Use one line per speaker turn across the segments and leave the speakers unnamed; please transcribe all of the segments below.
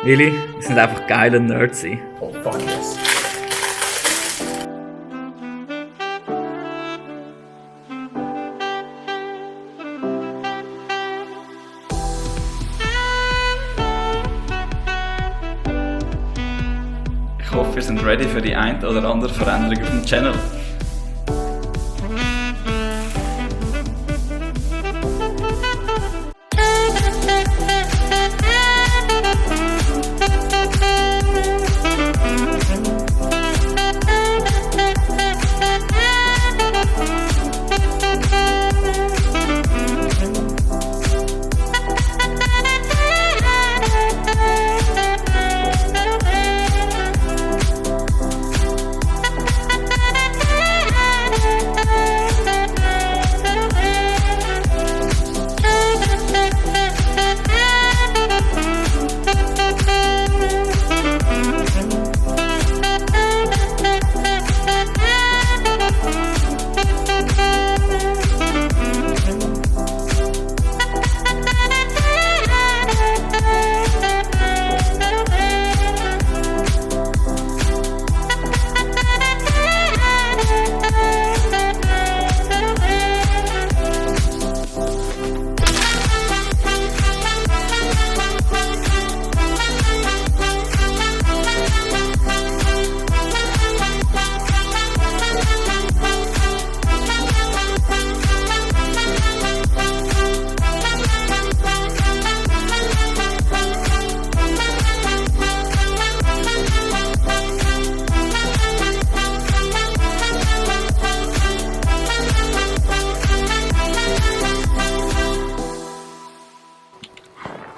Willi, wir sind einfach geile Nerds.
Oh, fuck yes.
Ich hoffe, wir sind ready für die ein oder andere Veränderung auf dem Channel.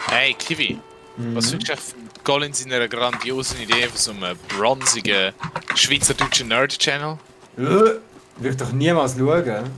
Hey Kiwi, was findest du von Colin seiner grandiosen Idee von so einem bronzigen schweizerdeutschen Nerd-Channel?
Will ich doch niemals schauen.